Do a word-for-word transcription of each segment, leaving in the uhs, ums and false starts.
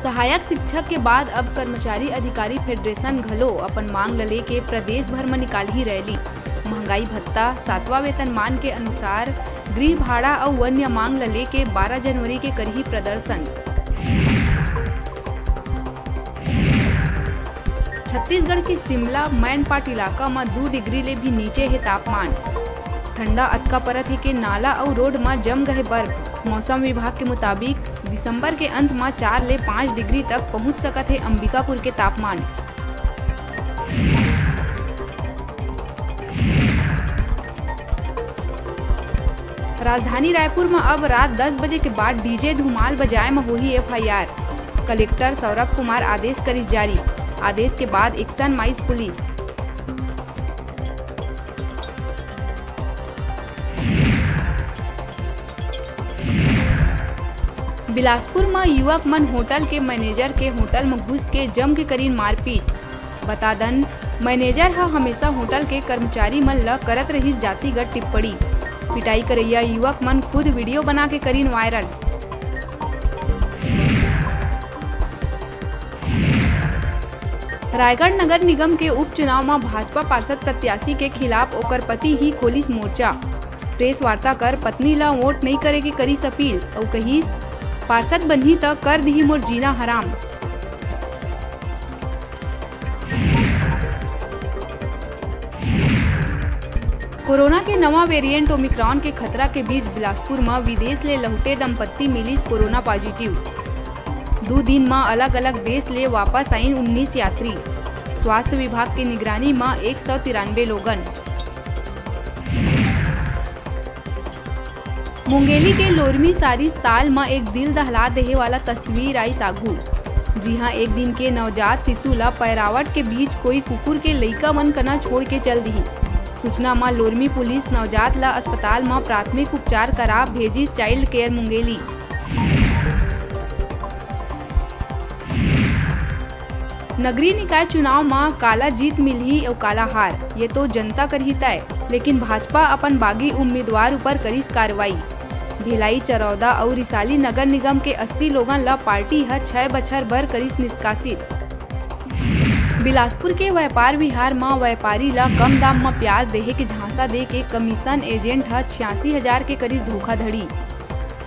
सहायक शिक्षक के बाद अब कर्मचारी अधिकारी फेडरेशन घलो अपन मांग ल लेके प्रदेश भर म निकालही रैली। महंगाई भत्ता, सातवां वेतनमान के अनुसार गृह भाड़ा अउ अन्य मांग ल लेके बारह जनवरी के करही प्रदर्शन। छत्तीसगढ़ के शिमला, मैनपाट इलाका म दू डिग्री ले भी नीचे हे तापमान। ठंडा अतका परत हे के नाला अउ रोड म जम गए बर्फ। मौसम विभाग के मुताबिक दिसंबर के अंत म चार ले पाँच डिग्री तक पहुंच सकत हे अंबिकापुर के तापमान। राजधानी रायपुर म अब रात दस बजे के बाद डीजे धुमाल बजाए म होही एफआईआर। कलेक्टर सौरभ कुमार आदेश करिस जारी। आदेश के बाद एक्शन माइस पुलिस। बिलासपुर म युवक मन होटल के मैनेजर के होटल म घुस के जम के करीन मारपीट। बता दन, मैनेजर ह हमेशा होटल के कर्मचारी मन ल करत रहिस जातिगत टिप्पणी। पिटाई करइया युवक मन खुद वीडियो बना के करीन वायरल। रायगढ़ नगर निगम के उपचुनाव म भाजपा पार्षद प्रत्याशी के खिलाफ ओकर पति ही खोलिस मोर्चा। प्रेस वार्ता कर पत्नी ल वोट नइ करे के करिस अपील अउ कहिस, पार्षद बनही त कर दिही मोर जीना हराम। कोरोना के नवा वेरिएंट ओमिक्रॉन के खतरा के बीच बिलासपुर म विदेश ले लहुटे दंपत्ति मिलिस कोरोना पॉजिटिव। दू दिन म अलग-अलग देश ले वापस आइन उन्नीस यात्री। स्वास्थ्य विभाग के निगरानी म एक सौ तिरानबे लोगन। मुंगेली के लोरमी सारिस ताल म एक दिल दहला देहे वाला तस्वीर आइस आघू। जिहां एक दिन के नवजात शिशु ल पैरावट के बीच कोई कुकुर के लइका मन कना छोड़ के चल दिहिस। सूचना म लोरमी पुलिस नवजात ल अस्पताल म प्राथमिक उपचार करा भेजिस चाइल्ड केयर मुंगेली। नगरीय निकाय चुनाव म काला जीत मिलही अउ काला हार, ये तो जनता करही तय, लेकिन भाजपा अपन बागी उम्मीदवार ऊपर करिस कार्रवाई। भिलाई, चरौदा अउ रिसाली नगर निगम के अस्सी लोगन ल पार्टी ह छह बछर बर करिस निष्कासित। बिलासपुर के व्यापार विहार म व्यापारी ल कम दाम म प्याज देहे के झांसा दे के कमीशन एजेंट ह छियासी हजार के करिस धोखाधड़ी।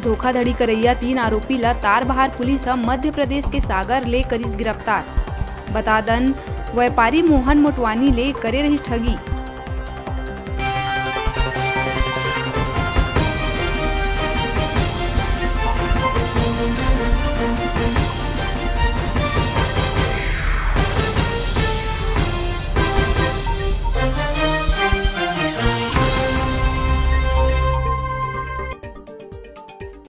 धोखाधड़ी करइया तीन आरोपी ल तारबहार पुलिस ह मध्य प्रदेश के सागर ले करिस गिरफ्तार। बता दन, व्यापारी मोहन मोटवानी ले करे रहिस ठगी।